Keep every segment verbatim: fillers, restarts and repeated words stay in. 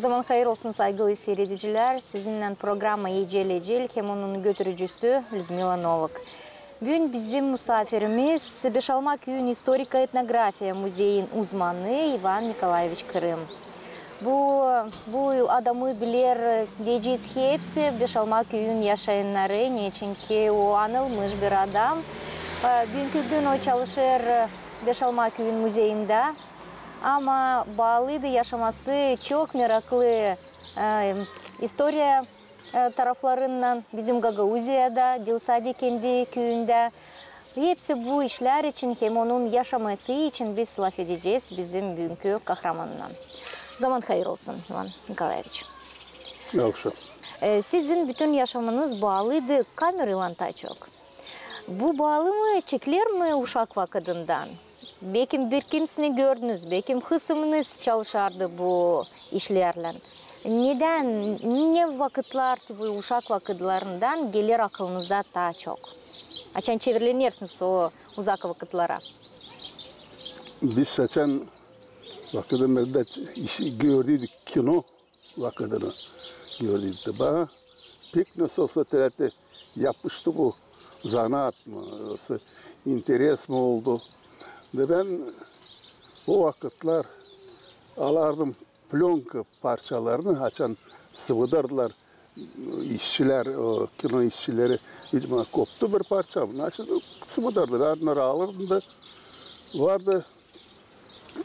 Zaman hayır olsun, saygılı siiredicilär. Sizinnän programma "Ecel-ecel" hem onun götürücüsü Lüdmila Novık. Büün bizim musaafirimiz Beşalma küüyün istoriko-etnografiya muzeyin uzmanı İvan Nikolaeviç Krım. Bu, bu adamı biler, deyecez, hepsi Beşalma küüyün yaşayannarı, neçinki o anılmış bir adam. E, büünkü gün o çalışêr Beşalma küüyün muzeyindä. Ama baalıydı yaşaması çok meraklı, e, istoriya, e, taraflarınnan bizim Gagauziyada, diil sade kendi küüyündä. Hepsi bu işlär için hem onun yaşaması için biz lafedecez bizim büünkü kahramannan. Zaman hayır olsun, İvan Nikolaeviç. Yahşı. E, sizin bütün yaşamanız baalıydı kameraylan taa çok. Bu baalı mı, çekiler mi uşak vakıdından? Bekim bir kimsini gördünüz, bekim hısımınız çalışardı bu işlärlän. Nedän, ne vakıtlar, bu uşak vakıtlarından geler akılınıza taa çok, açan çevirilersiniz o uzak vakıtlara? Biz açan vakıdımızda iş gördüydük, kino vakıdını gördüydük. Bana pek nasıl olsa tölä te yapıştı bu zanaat mı, yoksa interes mi oldu? Da bän o vakıtlar alardım plönka parçalarını, açan sıvıdardılar işçilär, o kino işçileri, bilmäm, koptu bir parça. Bunnar sıvıdardı. Bän onnarı alırdım da vardı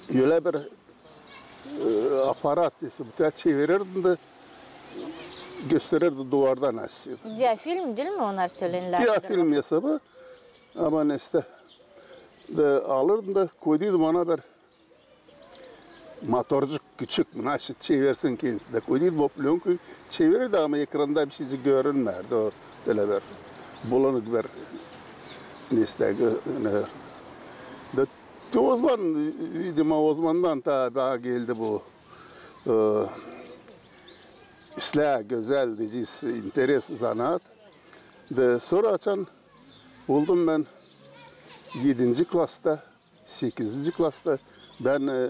ölä bir, e, aparat, bu tölä çevirirdim da gösterirdim duvardan aşaa. Diafilm diil mi onnar sölenilär? Diafilm hesabı. Ama neysä, da alırdım da koyduydum ona bir motorcuk küçük, nasıl çevirsin kendisi. Da koyduydum o plönkayı, çevirirdi, ama ekranda bir şeycik görünmärdi. O ölä bir bulanık bir neysä, gö-, ne, da te ozaman, видимо, ozamandan taa bana geldi bu, e, islää, gözäl, deyecez, interes, zanaat. Da sora açan oldum bän edinci klasta, sekizinci klasta, bän, e,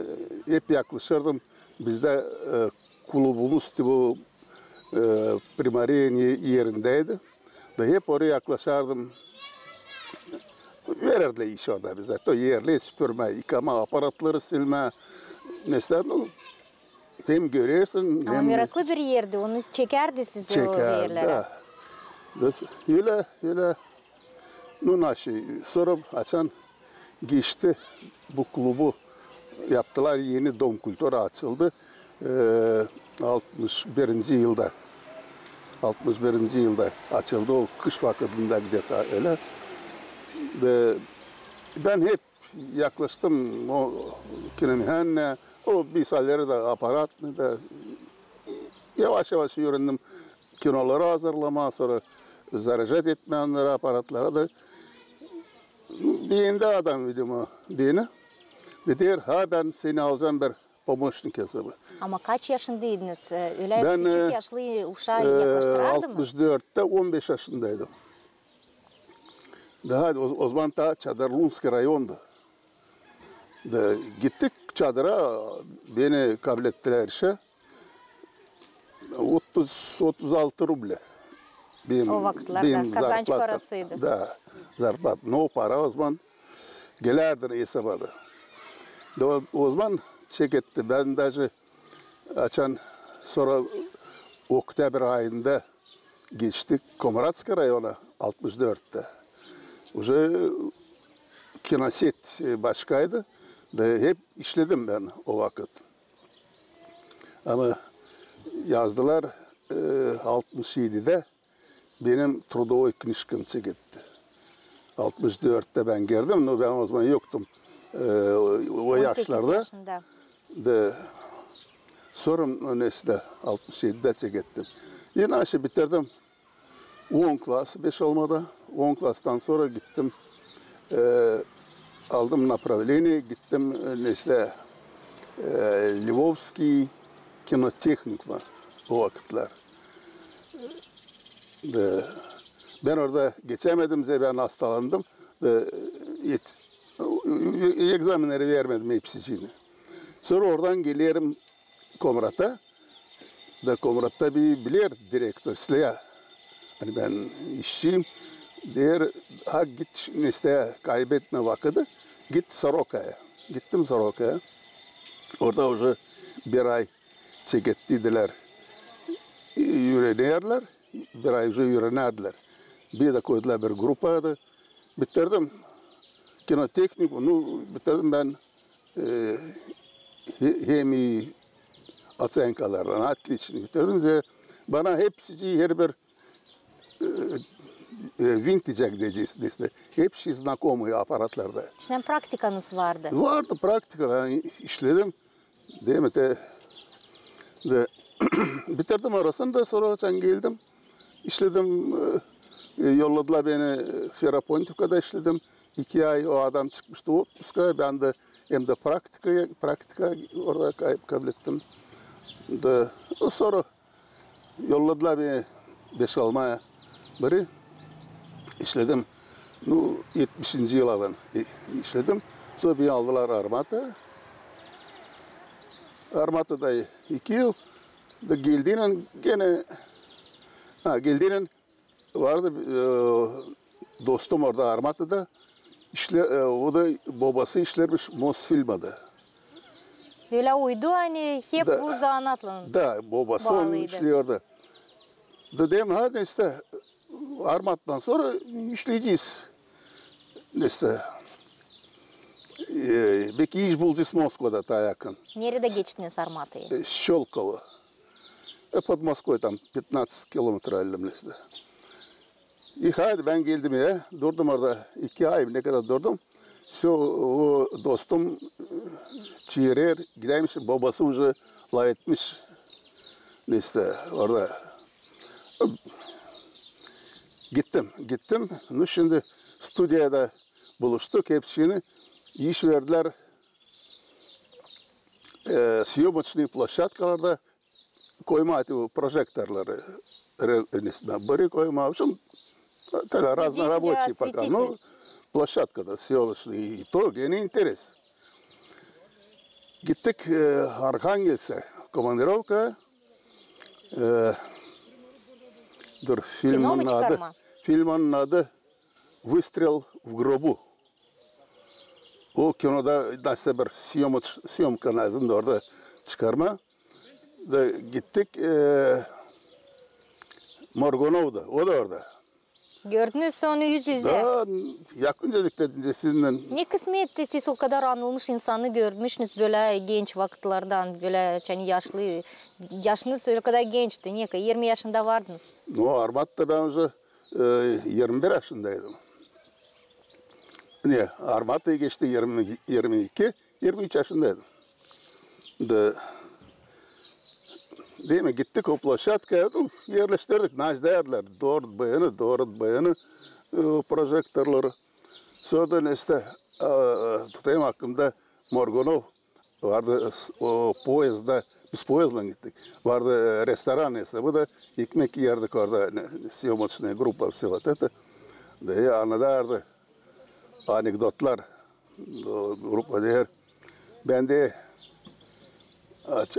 hep yaklaşırdım. Bizdä, e, klubumuz te bu, e, primariyayın erindeydi. Da hep oraya yaklaşardım. Verirdilär iş orada bizä. To erleri süpürmää, yıkamaa, aparatları silmää. Neysä, nu, hem görersin, hem meraklı bir erdi, onu çekärdi sizi o erlerä. Çekärdi, da. Ölä, ölä. Nu, nasıl, sora açan geçti bu klubu, yaptılar, eni Dom kulturı açıldı. E, altmış birinci yılda, altmış birinci yılda açıldı, o kış vakıdında где-то ölä. E, bän hep yaklaştım o kinomehannä, o bir şeyleri dä, aparatını da yavaş-yavaş üürendim kinoları hazırlamaa, sora zaracat etmää onnarı, aparatları da. Beendi adam, видимо, beni. Da deer, ha, bän seni alacam bir pomoşnik hesabı. Ama kaç yaşındaydınız? Ölä küçük yaşlı uşaa yaklaştırardı mı? Altmış dörttä on beş yaşındaydım. Daha o, ozaman taa Çadır-Lunski rayondu. Da gittik Çadıra, beni kablettilär işä. Otuz, otuz altı rublä. O vakıtlarda kazanç parasıydı. Da, zarplata. No, para ozaman gelärdi hesaba da. Da o, ozaman çeketti. Bän daje açan sora oktäbr ayında geçtik Komratskaya rayona, altmış dörttä. Уже kinoset, e, başkaydı. Da hep işledim bän o vakıt. Ama yazdılar, e, altmış edidä benim трудовой книжкам çeketti. Altmış dörttä bän girdim, no, bän ozaman yoktum, e, o, o yaşlarda. On sekiz yaşında. Da sora, neysä, altmış edidä çekettim. Ennä bitirdim on klas Beşalmada. On klastan sora gittim, e, aldım направление, gittim, e, neysä, e, Львовский кинотехникум o vakıtlar. Da bän orada geçämedim, zerä bän hastalandım. Da, e, et-, e, e, egzamenneri vermedim hepsicini. Sora oradan gelerim Komrata. Da Komrat taa biler, direktor islää, ani bän işçiyim. Deer, ha, git, neysä, kaybetmä vakıdı, git Sorokaya. Gittim Sorokaya. Orada uje bir ay çekettiydilär, üürenerlär, bir ay uje üürenerlär. Bir dä koydular bir grupa da. Bitirdim kinotehniku, nu, bitirdim bän e, he-, hem ii oţenkalarlan, отлично bitirdim. Ze bana hepsi, herbir, e, e, винтик deyecez, neysä, hepsi znakomıy aparatlarda. Şindi praktikanız vardı. Vardı praktika, bän işledim. Deer mi te, de, bitirdim orasını da, sora açan geldim. İşledim, e, e, yolladılar beni, e, Ferapontikovkada işledim. İki ay o adam çıkmıştı otpuska, bän dä hem dä praktika, praktika orada kab-, kablettim. Da, o sora yolladılar beni Beşalmaya biri. İşledim. Nu, etmişinci yıladan, e, işledim. Sora beni aldılar Armata. Armatada iki yıl. Da geldiynän genä, ha, geldiynän vardı, e, dostum orada Armatada. İşle-, e, o da bobası işlermiş Mosfilmada. Ölä uydu, ani hep bu zanaatlan. Da, bobası onun işleerdi. Da deerim, ha, neysä, Armatadan sora işleyecez. Neysä, e, beki iş bulacez Moskvada taa yakın. Neredä geçtiniz Armatayı? E, Şölkovo. E, под Москвой там пятнадцать километров, neysä. İi, haydi, bän geldim ya. Durdum orada iki ay, ne kadar durdum. Всё, o dostum, e, çeerer, gidäymiş, bobası uje lafetmiş. Neysä, orada gittim, gittim. Nu, şindi studiyada buluştuk, hepsini iş verdilär, e, съёмочный площадкаlarda koymaa te prožektorları, re-, neysä, biri koymaa, в общем, tä raznoroboçi пока. Ну, площадкада съёмочный, и то, genä интерес. Gittik, e, Arhangelskaya komandirovka, e, dur, filmin adı, filmin adı Выстрел в гробу. O kinoda neysä bir съёмоч-, съёмка lääzımdı orada çıkarmaa. Da gittik, e, Morgunov da, o da orada. Gördünüz onu üz-üzä? Da, yakınca dedim sizinnän. Ne kısmetti, siz o kadar anılmış insanı görmüşsünüz bölä genç vakıtlardan, bölä, ani yaşlı, yaşınız o kadar gençti, ne kadar, irmi yaşında vardınız. Ну, Armatada bän uje, e, irmi bir yaşındaydım. Ne, Armatayı geçti irmi, irmi iki, irmi üç yaşındaydım. Da, deer mi, gittik o площадкая, ну, erleştirdik, naşi deerdilär, dört B-nı, dört B-nı, e, prožektorları. Sora da neysä, e, tutêrım aklımda Morgunov vardı, o poezdda, biz poezdlan gittik. Vardı, e, restoran neysä, bu da ekmek erdik orada, ne, съёмочная группа, всё вот это. Da, e, annadardı anekdotlar. O grupa deer, bän dä aç-,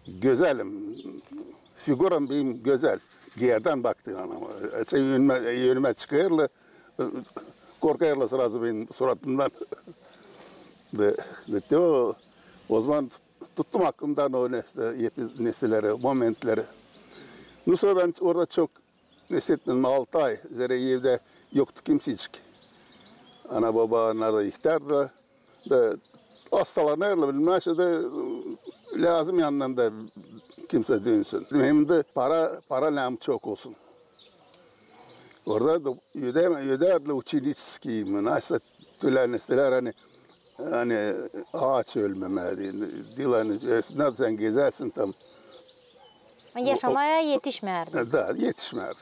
gözelim, figuram benim gözäl. Geerdän baktın anama. Açan önümä, önümä çıkêrlar, korkêrlar srazu benim suratımdan. Da, da te o, o zaman tut-, tuttum aklımdan o neysä, neysä, momentleri. Ну, sora bän orada çok nesetmedim, altı ay, zerä evdä yoktu kimsecik. Ana-boba, onnar da ihtärdılar. Da hastalanêrlar, bilmäm, şindi lääzım yanından da kimsä dönsün. Hem dä para, para lääzım çok olsun. Orada da ödärdilär, ödärdilär ученический mi, neysä, tölä neysä, ani, ani aaç ölmemää deyni. Diil ani, e, nasıl sän gezärsin tam. Yaşamaa etişmärdi. E, da, etişmärdi.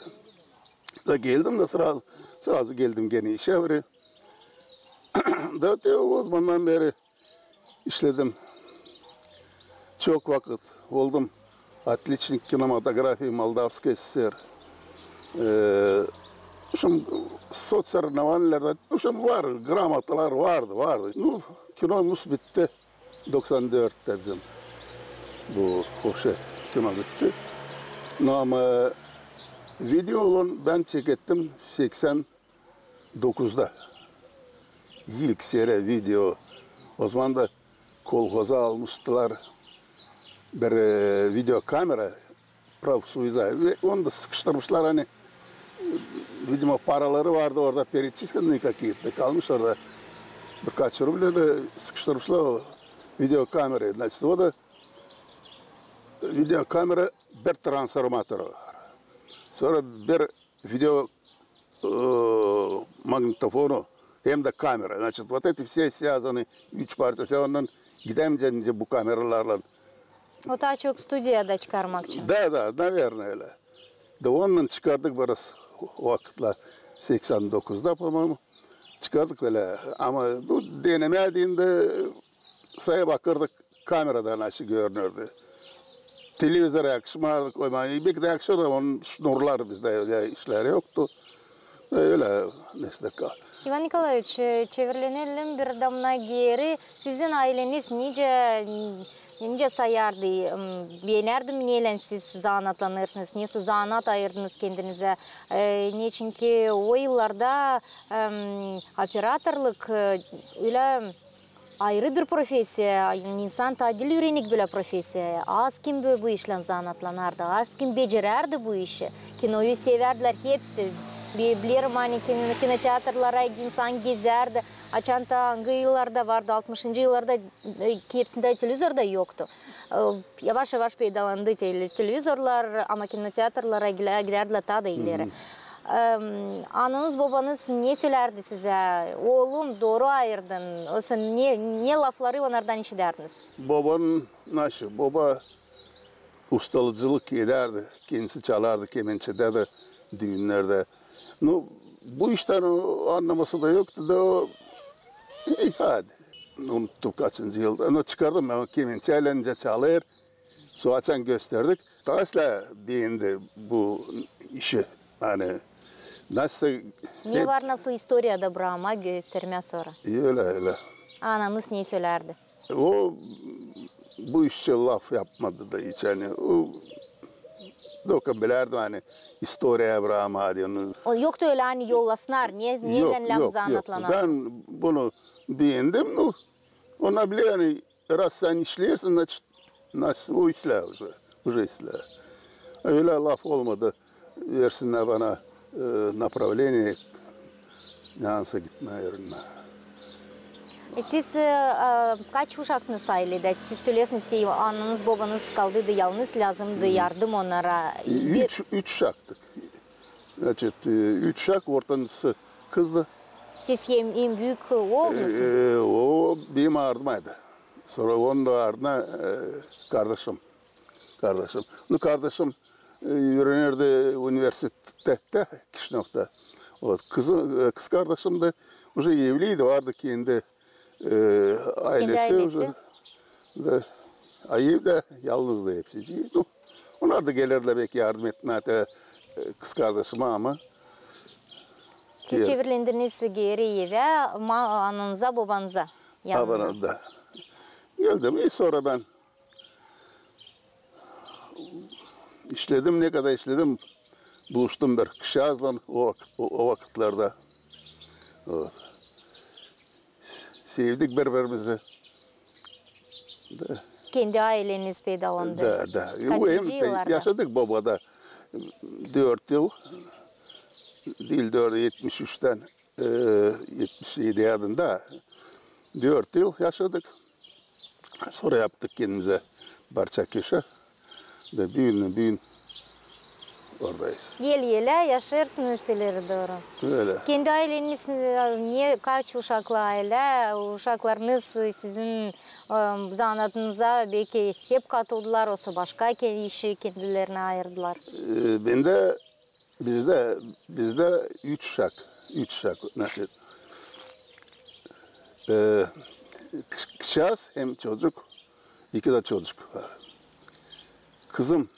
Da geldim da srazu, srazu geldim genä işä beri. Da te o zamandan beri işledim. Çok vakıt oldum отличник кинематографии Молдавской ССР. E, в общем, соцсоревнованиелердä, в общем, var, gramotalar vardı, vardı. Ну, kinomuz bitti. Doksan dörttä bizim bu hoşe kino bitti. No, ama video olan bän çekettim seksän dokuzda. İlk seri video. O zaman da kolhoza almıştılar bir, e, videokamera, Profsoyuza. Ve onu da sıkıştırmışlar, ani, e, vidimo, paraları vardı orada, перечисленные какие-то, kalmış orada birkaç ruble, da sıkıştırmışlar o videokamerayı. Значит, o da videokamera bir transformator var. Sora bir video, e, magnitofonu hem dä kamera. Значит, вот эти все связаны, üç parça. Ondan gidämeycäm nicä bu kameralarlan. O taa çok studiyada çıkarmak için. Da, da, наверное, ölä. Da ondan çıkardık biraz o vakıtlar, seksän dokuzda, по-моему, çıkardık ölä. Ama bu denemää deyni dä, sora bakırdık, kamerada nasıl görünürdü. Televizora yakışmardı koymaa. Beki dä yakışır da, onun şnurlar bizdä ölä işleri yoktu. Ölä, neysä, kal. İvan Nikolaeviç, e, çevrilenelim bir damna geeri. Sizin ayleniz nicä, nicä sayardı, m, beenärdi mi, neylän siz zanaatlanêrsınız, nesoy zanaat ayırdınız kendinizä? E, neçinki o yıllarda, em, operatorluk, e, ölä ayrı bir professiya, insan taa diil üürenik bölä professiya. Az kim bu, bu işlän zanaatlanardı, az kim becerärdi bu işi. Kinoyu sevärdilär hepsi. Bi-, bilerim, ani kin-, kinoteatrlara insan gezärdi. Açan taa angı yıllarda vardı, altmışıncı yıllarda, e, hepsindä televizor da yoktu. E, yavaş-yavaş peydalandı tele-, televizorlar, ama kinoteatrlara gilä-, gidärdilär taa da ileri. Em, ananız, bobanız ne sölärdi sizä? Oolum, dooru ayırdın. Osa ne, ne lafları onnardan işidärdiniz? Bobanın nasıl? Boba ustalıcılık edärdi. Kendisi çalardı kemençedä dä, düünnerdä. Nu, bu iştän o annaması da yoktu da o, e, hadi. Unuttum kaçıncı yılda. Nu, çıkardım bän o kemençeylän nicä çalêr. Sora açan gösterdik. Taa islää beendi bu işi. Ani nasıl... Ne var nasıl istoriyada brakmaa, göstermää sora. Ölä, ölä. Ananız ne sölärdi? O bu işçä laf yapmadı da hiç, ani o doka bilärdi, ani istoriya brakmaa deyni. O yoktu ölä, ani yollasınnar, ne, neylän lääzım zanaatlanasınız. Bän bunu beendim, nu, ona bilä, ani раз sän işleersin, значит, nasıl o islää уже, уже islää. Ölä laf olmadı, versinnär bana, e, направление, neredä gitmää, neredä. E, siz, e, e, kaç uşaksınız ayledä? Siz söleersiniz, te ananız, bobanız kaldıydı yalnız, lääzımdı yardım onnara. Üç, üç uşaktık. Значит, e, üç uşak, ortancısı kızdı. Siz en, en büük oolsunuz mu? E, o benim ardımdaydı. Sora onun da ardına, e, kardaşım. Kardaşım. Nu, kardaşım, e, üürenärdi universitettä, Kişinövda. O kızı, e, kız kardaşım da уже evliydi, vardı kendi, e, aylesi. Kendi aylesi. Уже. Da, a evdä yalnızdı hepsi. Nu, onnar da gelirdilär beki yardım etmää, e, kız kardaşıma, ama... Siz çevirilendiniz geeri evä, ma-, ananıza, bobanıza yanına. Bana da. Geldim, e, sora bän işledim, ne kadar işledim, buluştum bir kızçaazlan o vak-, o, o vakıtlarda. O. Sevdik biri-birimizi. Da. Kendi ayleniz peydalandı. Da, da. Kaçıncı yıllarda? Yaşadık bobada dört yıl. Diil dört, etmiş üçtän, e, etmiş edi adında. Dört yıl yaşadık. Sora yaptık kendimizä parça köşä. Da büün, büün oradayız. El-elä yaşêêrsınız ileri dooru. Ölä. Kendi ayleniz, e, ne, kaç uşaklı aylä, uşaklarınız sizin, e, zanaatınıza beki hep katıldılar, osa başka ke-, işi kendilerinä ayırdılar? E, bendä, bizdä, bizdä üç uşak, üç uşak, значит, e, kı-, kızçaaz hem çocuk, iki dä çocuk var. Kızım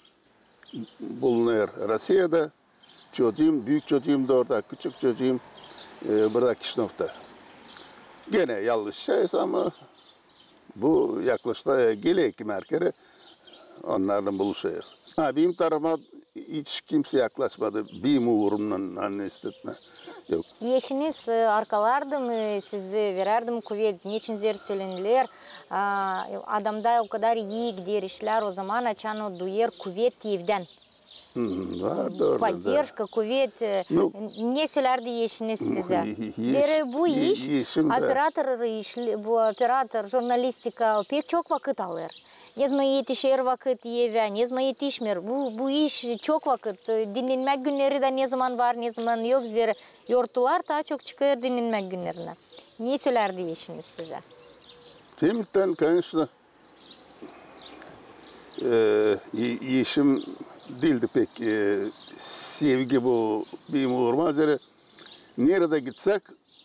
bulunêr Rossiyada, çocuum, büük çocuum da orada, küçük çocuum, e, burada Kişinövda. Genä yalnız yaşêêrız, ama bu yaklaştı, e, geler kimär kerä, onnarlan buluşêrız. Ha, benim tarafıma hiç kimsey yaklaşmadı. Benim uurumnan, ani, istedim. Yok. Eşiniz, e, arkalardı mı sizi, verärdi mi kuvet, neçin zerä sölener, a, adamda o kadar ii gider işlär, o zaman açan o duyêr kuvet evdän. Hı hı, var, doğru, da. Поддержка, kuvet, e, ne sölärdi eşiniz sizä? Zerä bu iş, operator işi, bu operator, jurnalistika pek çok vakıt alêr. Ne zaman etişer vakıt evä, ne zaman etişmeer. Bu, bu iş çok vakıt, e, dinnenmäk günneri dä ne zaman var, ne zaman yok, zerä yortular taa çok çıkêr dinnenmäk günnerinä. Ne sölärdi eşiniz sizä? Temitten, конечно, e, e, eşim diildi pek, e, sevgi bu benim uuruma, zerä neredä gitsäk,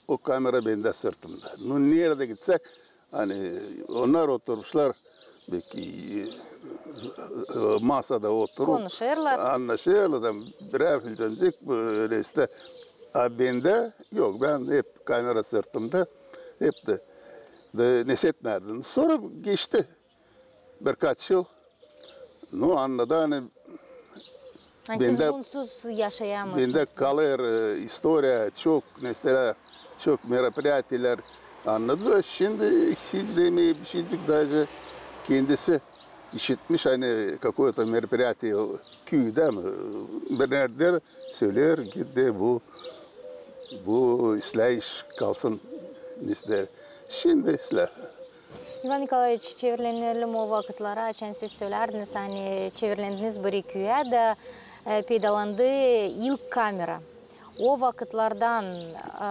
o kamera bendä sırtımda. Nu, neredä gitsäk, ani, onnar oturmuşlar, beki, e, masada oturup annaşêrlar, annaşêrlar, tam birär filcancık, bölä işte. A bendä yok, bän hep kamera sırtımda, hep dä, dä nesetmärdim. Sora geçti birkaç yıl. Nu, annadı, ani, ani siz bendä, bunsuz yaşayamêêrsınız. Bendä kalêr, e, istoriya, çok, mesela, çok мероприятиелär, annadı. Şindi hiç demeyim, şindi даже kendisi işitmiş, ani, какое-то мероприятие küüdä mi, bir nerdä söleer, git dä bu, bu islää iş kalsın, islää. Şindi islää. İvan Nikolaeviç, çevirlenelim o vakıtlara, açan siz sölärdiniz, ani çevirlendiniz bir küüyä da, e, peydalandı ilk kamera. O vakıtlardan, e,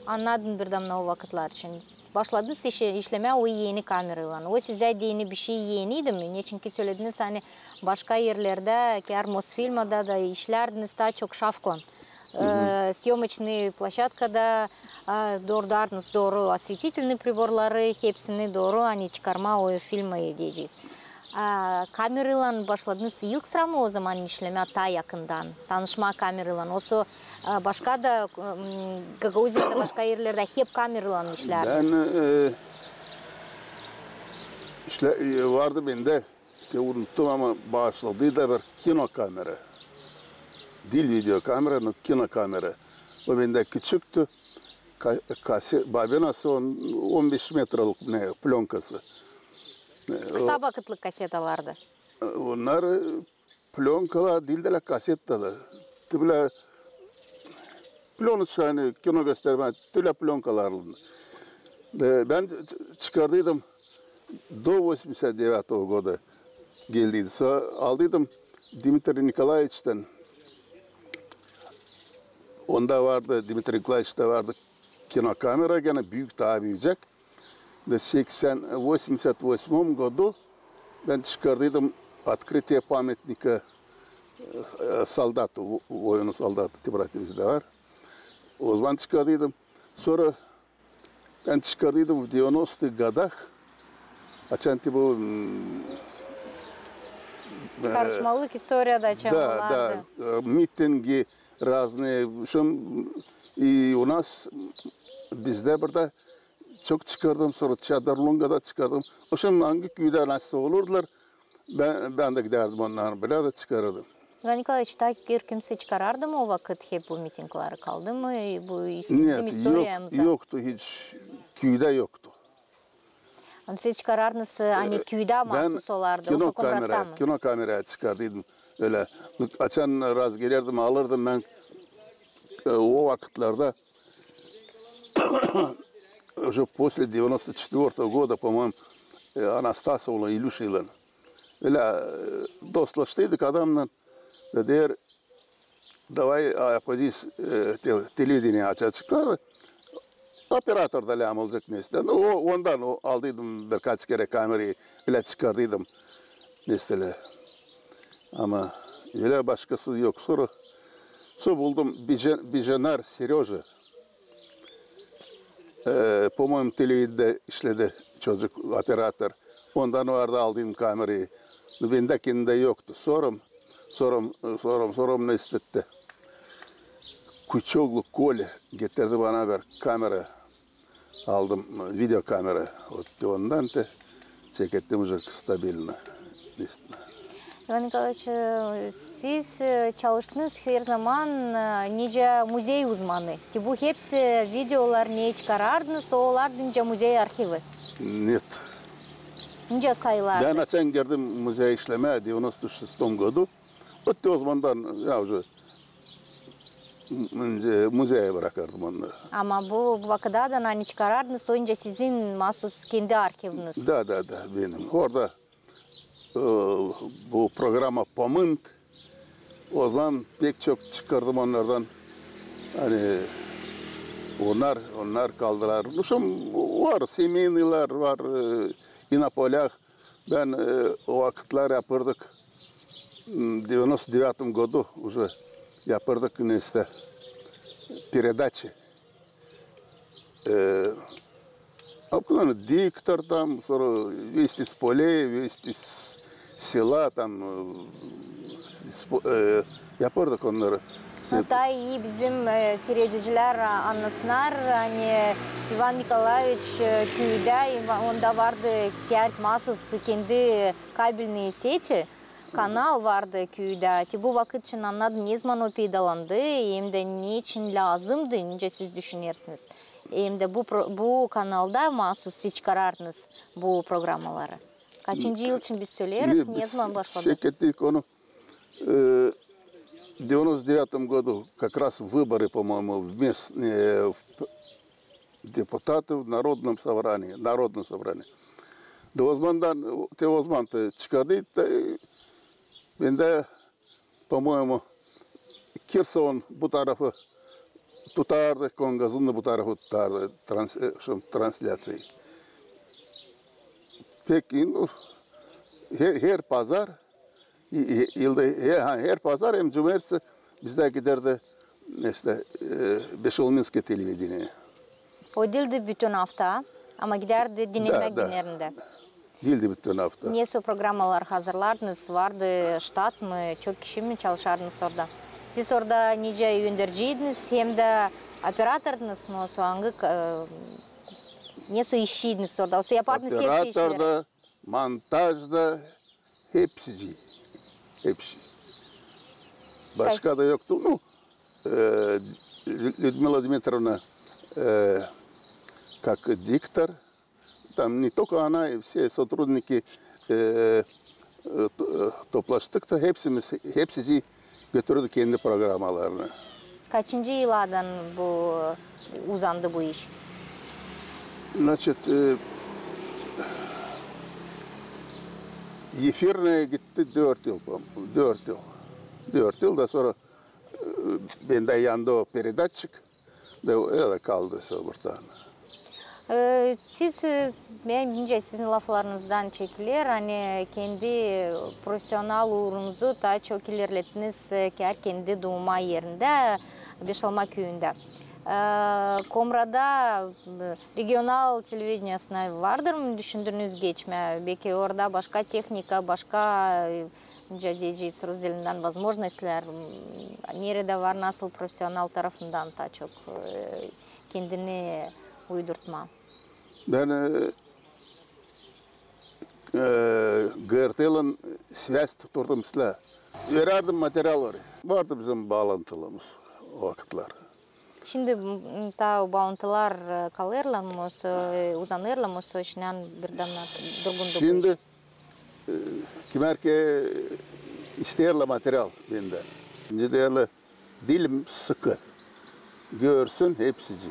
annadın birdäm o vakıtlar için. Başladınız işe, işlemää o eni kameraylan. O sizä deyni bişey eniydi mi? Neçinki sölediniz, ani başka erlerdä, kär Mosfilmada da işlärdiniz taa çok şafklan. E, съёмочный площадкада, e, doorudardınız dooru осветительный приборları, hepsini dooru, ani çıkarmaa o filmı deyecez. A kameraylan başladınız ilk sıra mı o zaman işlemää taa yakından, tanışmaa kameraylan? Osa, e, başka da, m, Gagauziyada, başka erlerdä hep kameraylan işlärdiniz? Bän, e, işlä-, e, vardı bendä, te unuttum, ama başladıydı bir kinokamera. Diil videokamera, no kinokamera. O bendä küçüktü. Ka-, kase-, bobinası on, on beş metralık ne, plönkası. E, kısa vakıtlık kasetalardı. E, onnar, e, plönkalar diil dä, kaseta da. Te bölä plönoçka, ani kino göstermää, te bölä plönkalarlan. E, bän çı-, çıkardıydım до восемьдесят девятого года geldiydi. Sora aldıydım Dmitriy Nikolaeviçtän. Onda vardı, Dmitriy Nikolaeviçtä vardı kinokamera, genä büük, taa büüyecek. Da seksen, восемьдесят восьмом году bän çıkardıydım открытие памятника, e, e, солдату, vo-, воину-солдату, tebratimizdä var. O zaman çıkardıydım. Sora bän çıkardıydım в девяностых годах. Açan te bu, m, e, karışmalık istoriyada açan olardı. Da, da, e, mitingi, разные, в общем, и у нас, bizdä burada çok çıkardım, sora Çadır Lungada çıkardım. В общем, angı küüdä nasıl olurdular, bän, bän dä gidärdim onnar bilä da çıkarırdım. İvan Nikolaeviç, taa kimsey çıkarardı mı o vakıt hep bu mitingleri, kaldı mı bu is-, bizim istoriyamıza? Нет, yok, yoktu hiç, küüdä yoktu. Ama siz çıkarardınız, e, ani küüdä mahsus olardı, osa konvrakta mı? Kinokamera çıkardıydım ölä. Açan раз gelerdim, alırdım bän, e, o vakıtlarda, уже после девяносто четвёртого года, по-моему, e, Anastasovlan İlüşaylan. Ölä, e, dostlaştıydık adamnan. Da deer, давай, a, yapacez, e, te-, televideniye açaceklar. Operator da lääm olacek, neysä. O, ondan o, aldıydım birkaç kerä kamerayı, ölä çıkardıydım, neysä. Ama ölä başkası yok. Sora, sora buldum Bice-, Bicenar Seröja. E, по-моему, televideniedä işledi çocuk, operator. Ondan vardı aldıydım kamerayı. Bendä kendimdä yoktu. Sorum, sorum, sorum, sorum, ne istetti. Küçüoğlu Kolä getirdi bana bir kamera. Aldım videokamera. Вот ondan te çekettim уже стабильно. İvan Nikolaeviç, e, siz, e, çalıştınız her zaman, e, nicä muzey uzmanı. Te bu hepsi videolar, ne çıkarardınız, o olardı nicä muzey arhivi. Нет. Nicä sayılardı. Bän açan girdim muzeya işlemää девяносто шестом году, вот te ozamandan ya уже m-, m-, muzeyi brakırdım onnarı. Ama bu, bu vakıttan, ani çıkarardınız, o nicä sizin maasuz kendi arhiviniz. Da, da, da, benim. Orada e, bu programa Pomınt. Ozaman pek çok çıkardım onnardan. Ani onnar, onnar kaldılar. Ну, в общем, var, семейныйлар var, e, и на полях. Bän, e, o vakıtlar yapırdık, m, девяносто девятом году уже yapırdık nesä передачи. E, обыкновенно диктор там, sora вести с полей, вести с села, там, e, с по-, e, yapırdık onnarı. İştä, taa ii bizim, e, siiredicilär, a, annasınnar, ani İvan Nikolaeviç, e, küüdä, İva-, onda vardı kärk maasuz kendi kabelnıı seti. Kanal vardı küüdä. Te bu vakıt için annadım, nezaman o peydalandı, hem dä neçin lääzımdı, nicä siz düşünersiniz? Hem dä bu pro-, bu kanalda maasuz siz çıkarardınız bu programaları. Kaçıncı yıl için biz söleeriz, nezaman başladı? Şeketlik onu, e, девяносто девятом году как раз выборы, по-моему, в мест-, e, в депутаты в Народном собрании, Народном собрании. Da ozamandan, te ozaman te çıkardı, te, e, bendä, по-моему, Kirsa on bu tarafı tutardı, Kongazın da bu tarafı tutardı, trans-, e, şu, translyaţiyayı. Pek, ну, her, her pazar E, e, yılda, e, ha, her pazar hem cumertesi bizdä giderdi, işte, e, Beşeolminskaya televideniye. O diildi bütün afta, ama gidärdi dinnenmäk günnerindä. Diildi bütün afta. Nesoy programalar hazırlardınız, vardı ştat mı, çok kişi mi çalışardınız orada? Siz orada nicä önderciydiniz, hem dä operatordunuz mu, osa angı, e, nesoy işçiydiniz orada, osa yapardınız hepsi işleri? Operator da, montaj da, hepsi. Hepsi. Başka da yoktu. Ну, e, Lü-, Людмила Дмитриевна, e, как диктор, там не только она, и все сотрудники, e, e, to-, e, toplaştık da hepsimiz, hepsi götürdü kendi programalarını. Kaçıncı yıllardan bu uzandı bu iş? Значит, e, efirneye gitti dört yıl, по-моему, dört yıl. Dört yıl da sora, e, bendä yandı o peredatçik. Da ölä kaldı sora burada. E, siz, e, bencä sizin laflarınızdan çekiler, ani kendi profesional uurunuzu taa çok ilerlettiniz, e, kär kendi duuma erindä, Beşalma küüyündä. E, Komrada, e, regional televideniesına vardır mı düşündünüz geçmää? Beki orada başka tehnika, başka, e, nicä deyecez rus dilindän, возможностьлар, m, neredä var, nasıl profesional tarafından taa çok, e, kendini uydurtmaa? Bän, e, e, GRT-nän связь tuturdum islää. Verärdim materialları. Vardı bizim baalantılarımız o vakıtlar. Şindi, m, taa baalantılar, e, kalêrlar mı, osa, e, uzanêrlar mı, osa şindän bir damna durgundu bu iş? Şindi, e, kimär ki, e, isteerlär material bendän. Şindi deerlär, diil sıkı. Görsün hepsicii.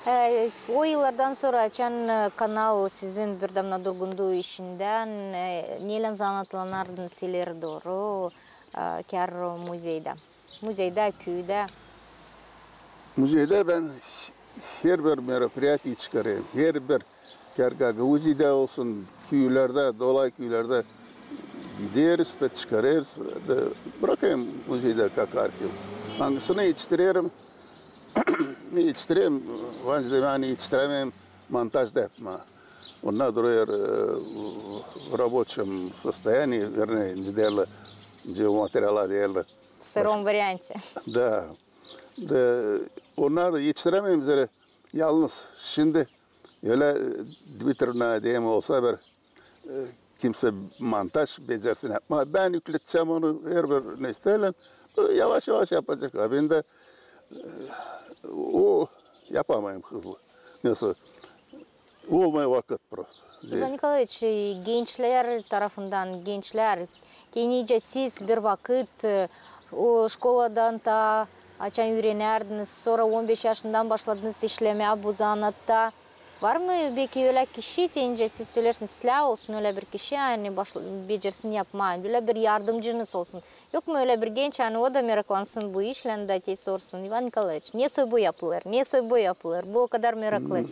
E, o yıllardan sora, açan, e, kanal sizin bir damna durgundu işindän, e, neylän zanaatlanardınız ileri dooru, e, kär muzeydä? Muzeydä, küüdä? Muzeydä bän herbir мероприятие çıkarêrım. Herbir, kär Gagauziyada olsun, küülerdä, dolay küülerdä gideriz da çıkarêrız da brakêrım muzeydä как архив. Angısını etiştirerim, etiştirerim, ani etiştirämeerim montaj da yapmaa. Onnar durêr, e, в рабочем состоянии, вернее, nicä deerlär, nicä o materiala deerlär. В сыром варианте. Da. Da onnar etiştirämeerim zerä yalnız. Şindi ölä, e, Dmitriyevna deyim olsa bir, e, kimsä montaj becersin yapmaa. Bän ükletecäm onu herbir nesteylän. Yavaş-yavaş yapacek. A bendä, e, o yapamayım hızlı. Nesoy, olmêêr vakıt prosto. İvan Nikolaeviç, e, gençlär tarafından, gençlär, te nicä siz bir vakıt, e, o şkoladan taa açan üürenärdiniz, sora on beş yaşından başladınız işlemää bu zanaatta. Var mı beki ölä kişi, te nicä siz söleersiniz, islää olsun ölä bir kişi, ani başla-, becersin yapmaa, ölä bir yardımcınız olsun? Yok mu ölä bir genç, ani o da meraklansın bu işlän da te sorsun: İvan Nikolaeviç, nesoy bu yapılêr, nesoy bu yapılêr, bu okadar meraklı.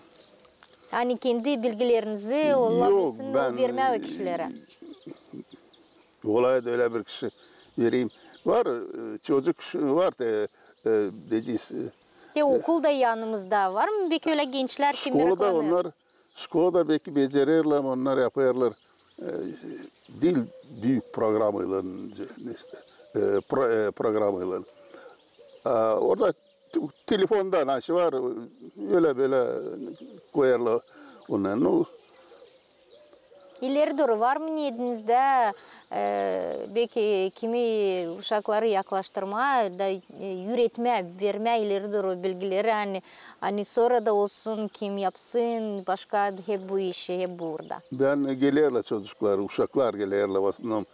Ani kendi bilgilerinizi ola bilsin vermää o kişilerä. Olaydı ölä bir kişi vereyim. Var, e, çocuk ş-, var, e, e, deyecez, e, te okul da yanımızda. Var mı beki ölä gençlär, kim meraklanêr? Şkolada beki becererlär, onnar yapêrlar. E, diil büük programaylan, neste, e, pro-, e, programaylan. A orada te-, telefonda nasıl var, ölä-bölä koyêrlar onnar. Nu, İleri dooru var mı niyetinizdä, e, beki kimi uşakları yaklaştırmaa da, e, üüretmää, vermää ileri dooru bilgileri, ani, ani sora da olsun, kim yapsın başka hep bu işi, hep burada? Bän, e, gelerlär çocuklar, uşaklar gelerlär, в основном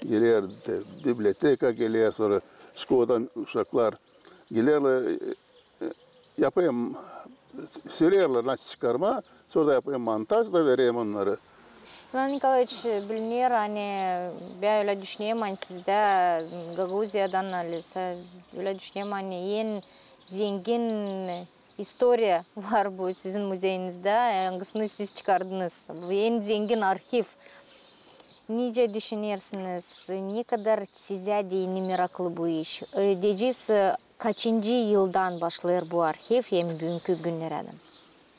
geler te, библиотека geler, sora şkoladan uşaklar gelerlär, e, e, yapêrım, söleerlär nasıl çıkarmaa, sora da yapêrım montaj da vereyim onnara. İvan Nikolaeviç, biliner, ani bän ölä düşünerim, ani sizdä Gagauziyadan, ani ölä düşünerim, ani en zengin istoriya var bu sizin muzeyinizdä, angısını siz çıkardınız. Bu en zengin arhiv. Nicä düşünersiniz, ne kadar sizä deyni meraklı bu iş? E, deyecez, e, kaçıncı yıldan başlêêr bu arhiv hem büünkü günnerä dä?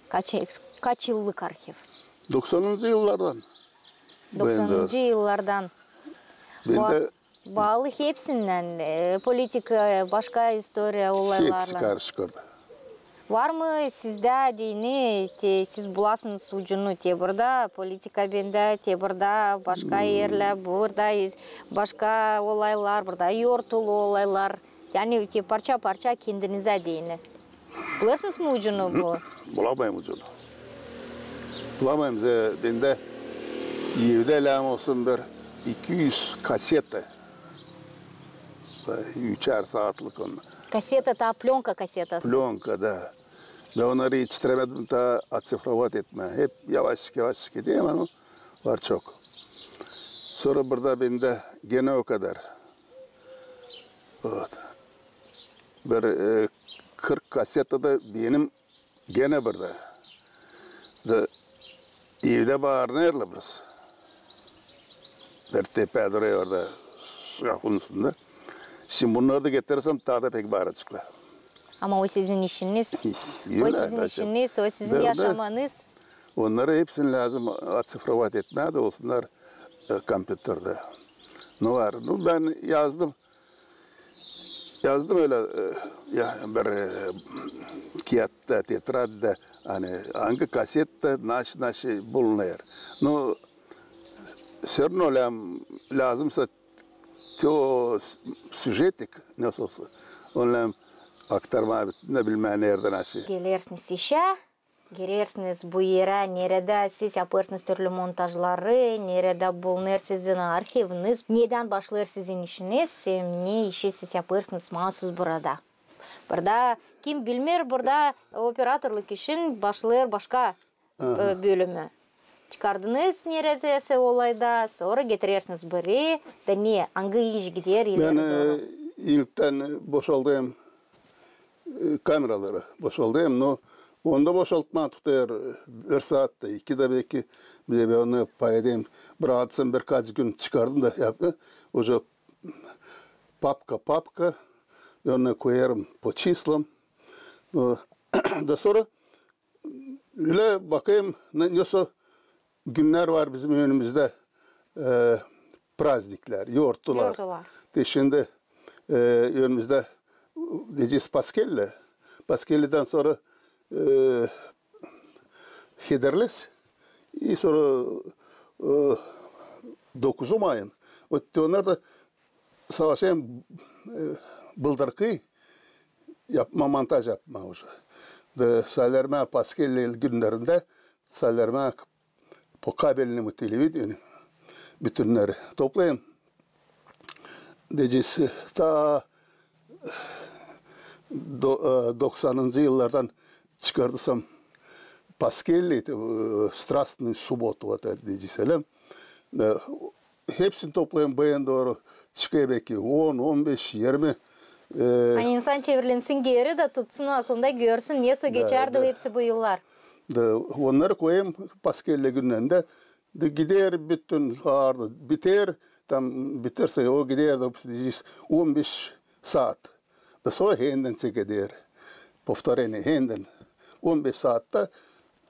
Kaç, kaç yıllık arhiv? Doksanıncı yıllardan. Doksanıncı yıllardan. Bendä Baalı hepsindän, e, politika, başka istoriya olaylarlan. Hepsi karışık orada. Var mı sizdä deyni, te siz bulasınız ucunu, te burada politika bendä, te burada başka erlär, burada iz-, başka olaylar, burada yortulu olaylar. Yani te parça-parça kendinizä deyni. Bulêrsınız mı ucunu bu? Bulamayım ucunu. Bulamayım. Ze-, bendä evdä lääzım olsun bir iki üz kaseta. Üçär saatlık onnar. Kaseta, taa plönka kasetası. Plönka, da. Bän onnarı etiştirämedim taa otsifrovat etmää. Hep yavaşçık, yavaşçık edeyim, ama var çok. Sora burada bendä genä o kadar. Вот. Bir, e, kırk kaseta da benim genä burada. Da evdä baarınêrlar biraz. Bir tepä durêr orada, şkafın üstündä. Şindi bunnarı da getirärsem, taa da pek baaraceklar. Ama o sizin işiniz. O sizin işiniz, o sizin yaşamanız. Onnarı hepsini lääzım otsifrovat etmää da olsunnar, e, kompyuterdä. Nu var. Nu, bän yazdım. Yazdım ölä, e, ya, bir, e, kiyattä, tetradda, ani angı kasetta nasıl, nasıl bulunêr. Nu, всё равно lääzım, lääzımsa te o s-, süžetik, nasıl olsa, onu lääzım aktarmaa, ne bileyim, neredä, nasıl. Gelersiniz işä, girersiniz bu erä, neredä siz yapêrsınız türlü montajları, neredä bulunêr sizin arhiviniz, nedän başlêêr sizin işiniz, hem ne işi siz yapêrsınız maasuz burada. Burada, kim bilmeer, burada operatorluk işin başlêêr başka, e, bölümü. Çıkardınız neredäsä olayda, sora getirersiniz biri, da ne, angı iş gider ileri dooru? Bän, e, ilktän boşaldêrım e, kameraları boşaldêrım, no, onu da boşaltmaa tutêr, e, bir saat ta, iki dä beki, bir dä bän onu pay edeyim. Bir adsın birkaç gün çıkardım da yaptı. Уже папка, папка, onu koyêrım по числам. No, da sora ölä bakêrım, ne, nesoy günnär var bizim önümüzdä, e, prazniklär, yortular. Yortular. Te şindi, e, önümüzdä, deyecez, Paskeli. Paskelidän sora, e, Hederlez. I sora, e, dokuzum ayın. Вот, onnar da savaşêrım, e, bıldarkı yapmaa, montaj yapmaa уже. Da sälärmää Paskelli günnärindä, sälärmää по кабельному телевидению, bütünneri toplayım. Deyecez, taa do-, e, doksanıncı yıllardan çıkardıysam Paskelli, e, Страстную субботу, вот, deyecez, ölä. E, hepsini toplayım, bugün dooru çıkêr beki on, on beş, irmi. E, ani insan çevrilensin geeri da tutsun aklında, görsün, nesoy geçärdi hepsi bu yıllar. Da onnarı koyêrım Paskelli günnärindä. Da gider bütün, ardı biter, tam biterse, o gider da on beş saat. Da sora hendän çekeder. Повторение, hendän. On beş saatta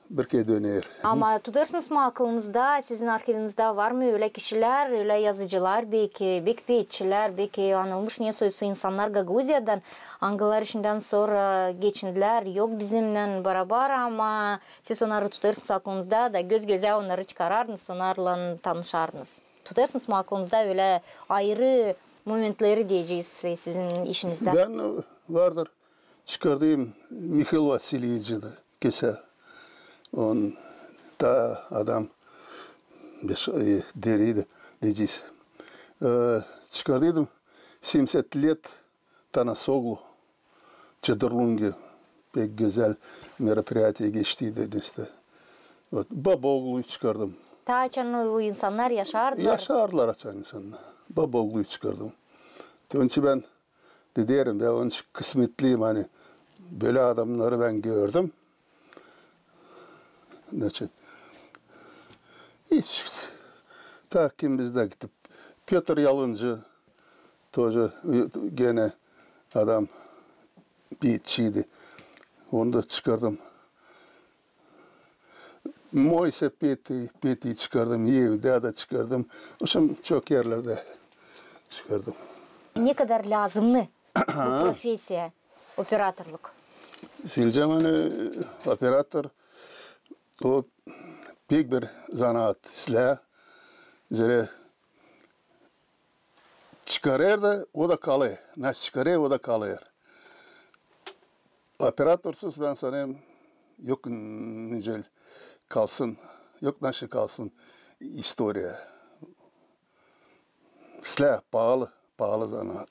bir kerä döner. Ama tutêrsınız mı aklınızda, sizin arhivinizda var mı ölä kişilär, ölä yazıcılar, beki, beki peetçilär, beki anılmış nesoy insannar Gagauziyadan, angıları şindän sora geçindilär, yok bizimnän barabar, ama siz onnarı tutêrsınız aklınızda da göz-gözä onnarı çıkarardınız, onnarlan tanışardınız. Tutêrsınız mı aklınızda ölä ayırı momentleri, deyecez, sizin işinizdä? Bän, e, vardır, çıkardıyım Mihail Vasilyeviçi da kesä. On taa adam beş, e, deriydi, deyecez. E, çıkardıydım семьдесят лет Tanasoglu, Çadırlungi, pek gözäl мероприятие geçtiydi nesä. Вот, Babogluyu çıkardım. Taa açan o insannar yaşardılar? Yaşardılar açan insannar. Babogluyu çıkardım. Onuştan bän deerim, bän onuştan kısmetliyim, ani bölä adamnarı bän gördüm. Значит, hiç, taa kim bizdä gidip, Pötr Yalıncı, тоже, e, genä adam peetçiydi. Onu da çıkardım. Moysa Peti, Petiyi çıkardım, Evdä dä çıkardım. В общем, çok erlerdä çıkardım. Ne kadar lääzımnı bu profesiya, operatorluk? Söleyecäm, ani operator, o pek bir zanaat islää. Zerä çıkarêr da, o da kalêr. Naşey çıkarêr, o da kalêr. Operatorsuz, bän sanêrım, yok nicä kalsın, yok naşey kalsın istoriya. İslää paalı, paalı zanaat.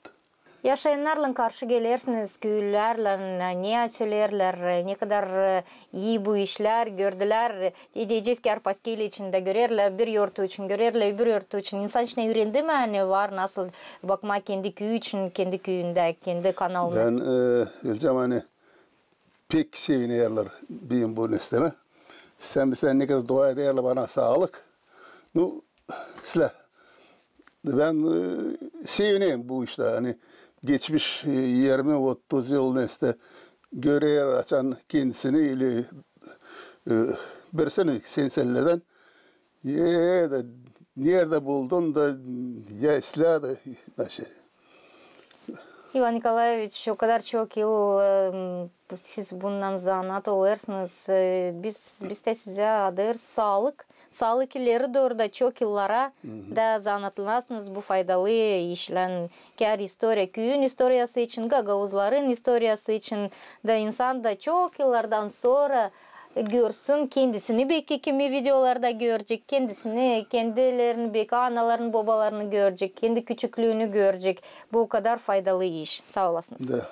Yaşayannarlan karşı gelersiniz, köylülärlän, ne söleerlär, ne kadar, e, ii bu işlär gördülär, deyecez, ki Paskelli için dä görerlär, bir yortu için görerlär, öbür yortu için. İnsan içinä üürendi mi, ani var nasıl bakmaa kendi küüyü için, kendi küüyündä, kendi kanalına? Bän, e, ölä, ani pek sevinerlär benim bu nestämä. Sän, sän ne kadar dua ederlär bana saalık. Nu, islää. Bän, e, sevinerim bu iştä. Ani geçmiş, e, irmi, otuz yıl nesä görer açan kendisini ili, e, birisini sensellerdän. E, da neredä buldun da, ya islää da, naşey. İvan Nikolaeviç, o kadar çok yıl, e, siz bundan zanaat olêrsınız. E, biz, biz dä sizä adêêrız saalık. Saalık ileri dooru da çok yıllara da zanaatlanasınız bu faydalı işlän. Kär istoriya, küüyün istoriyası için, gagauzların istoriyası için da insan da çok yıllardan sora görsün kendisini, beki kimi videolarda görecek, kendisini, kendilerini, beki analarını, bobalarını görecek, kendi küçüklüünü görecek. Bu o kadar faydalı iş. Saa olasınız. Da.